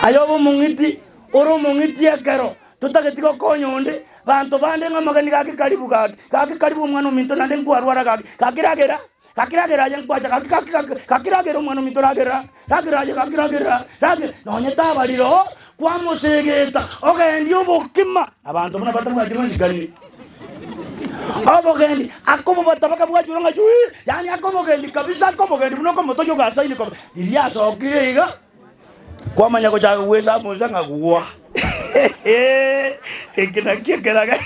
Aye obe omong'iti, ore omong'iti ekero totageti gokonya onde, banto bande ng'a omogeni gaki karibu gaki, gaki karibu omwana ominto naende nkwarwara gaki, gaki ragera, gaki ragera aye nkwacha gaki gaki gaki gaki ragera omwana ominto ragera, ragera aye gaki ragera, ragera, nonye tabarire oo, kwamosegeta ogendie obokima, abanto buna batabwati masikani. Obogendi, akobobata bakabwachura ng'a chui, yaani akobogendi kabisa akobogendi buna okomotogia ogasaini kobe, riria asokire iga, kwamanya gochaka gwesamusa ng'a gwa eke nakio ekeraga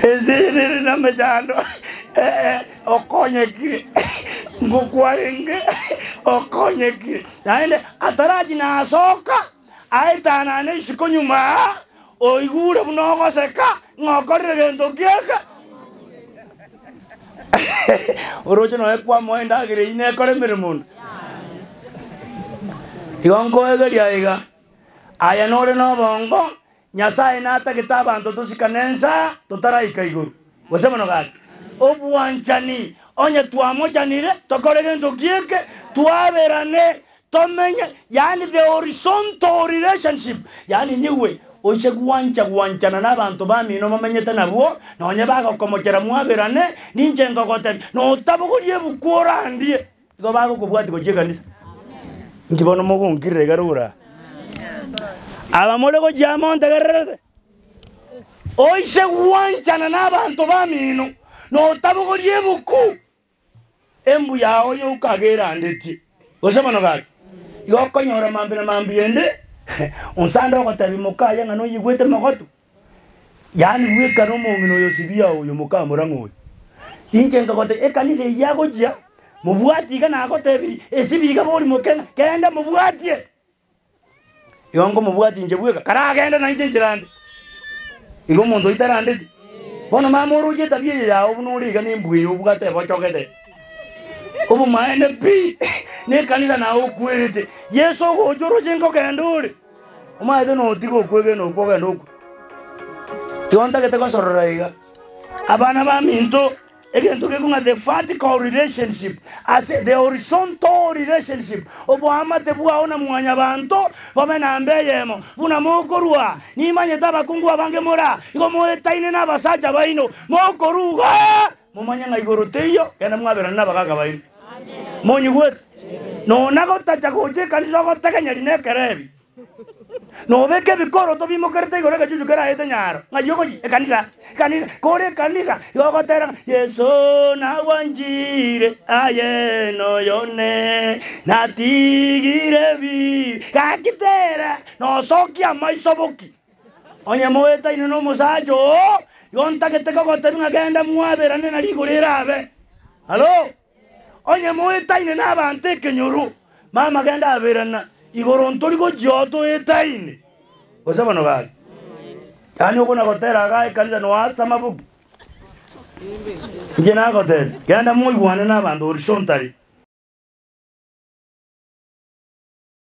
ense eye nere na emechando okonyekire ngokwarenge okonyekire naende atarachi nasoka aetanane isiko nyuma aa oigure buna ogoseka ng'a okorire gento kieke. Oroche nonya kwamoa endagera eyio nekore emeremo onde. Igo nkoegeria iga, aye nore nobongo, Nyasae natagete abanto tosikane ensa totaraika igoro. Gose bono gaki, obwanchani, onye twamochanire, tokore gento kieke, twaberane, Tomenye, yaani the horizontal relationship, yaani nyigwe oise gwancha gwanchana nabanto bamino momenyete nabwo, nonye bagokomochera mwaberane, ninche nkogotebia, notabogoria ebuku orandie, igo bagokobwatia gochia ekanisa. Inki bono mogonkirera iga rogoro aa? Aba more gochia amo ntegererete? Oise gwanchana nabanto bamino, notabogoria ebuku. Embu yao yokaga erandetie, gose bono gaki, igo okonyora mambia na mambia ende, onsande ogotebia mokaye ng'a noyigwete mogotu, yaani bweka na omong'ina oyo sibia oyo mokamorang'a oyo. Inche nkagotebia ekanisa eyio agochia, mobwatie iga nagotebirie, esibi iga bori moke ng'a genda mobwatie. Igo nkomobwatia inche bweka, karagende nainche nchera nde. Igo omonto oyio tarandeti. Bono mama oroche etabia eye yao buna ore iga nembwa eye obwate ebochogete. Obomaene pi, na ekanisa naye okwerete. Yeso ogocha oroche nkogenda ore, omanyete notiga okwegena okwo ogende okwe. Igo ntagete gosorora iga, abana baminto. Egento gekong'a the vertical relationship ase the horizontal relationship, oboamate bwao na mwanyabanto bobe namba eyemo, buna mokorua. Nimanyete abakungu abange more aa, igo moetaine nabasacha baino, mokoruga momanye ng'a igoro teiyo, genda mwaberane nabagaaka baino. Monyigwete? Nona gotacha gocha ekanisa ogotegenyeri nekerebi. Nobeke ebikoroto bimokerete igoro egechuchu keraete nyaro. Ng'ai ogochia? Ekanisa, ekanisa, kore ekanisa igo ogotera ng'a Yeso nagwanchire aye noyone natigire ebibe. Gaki tera nosokia amaiso boki. Onye moetaine nomosacha oo, igo ntagete kogotebia ng'a genda mwaberane na rigoro erabe. Hallo? Onye moetaine nabanto ekenyoro, mama genda aberana, igoro ntori gochia oo toetaine. Gose bono gaki? Yaani okona gotera igaa ekanisa noatse amaboki? Inche nagotebia, genda moigwane nabanto horizontally.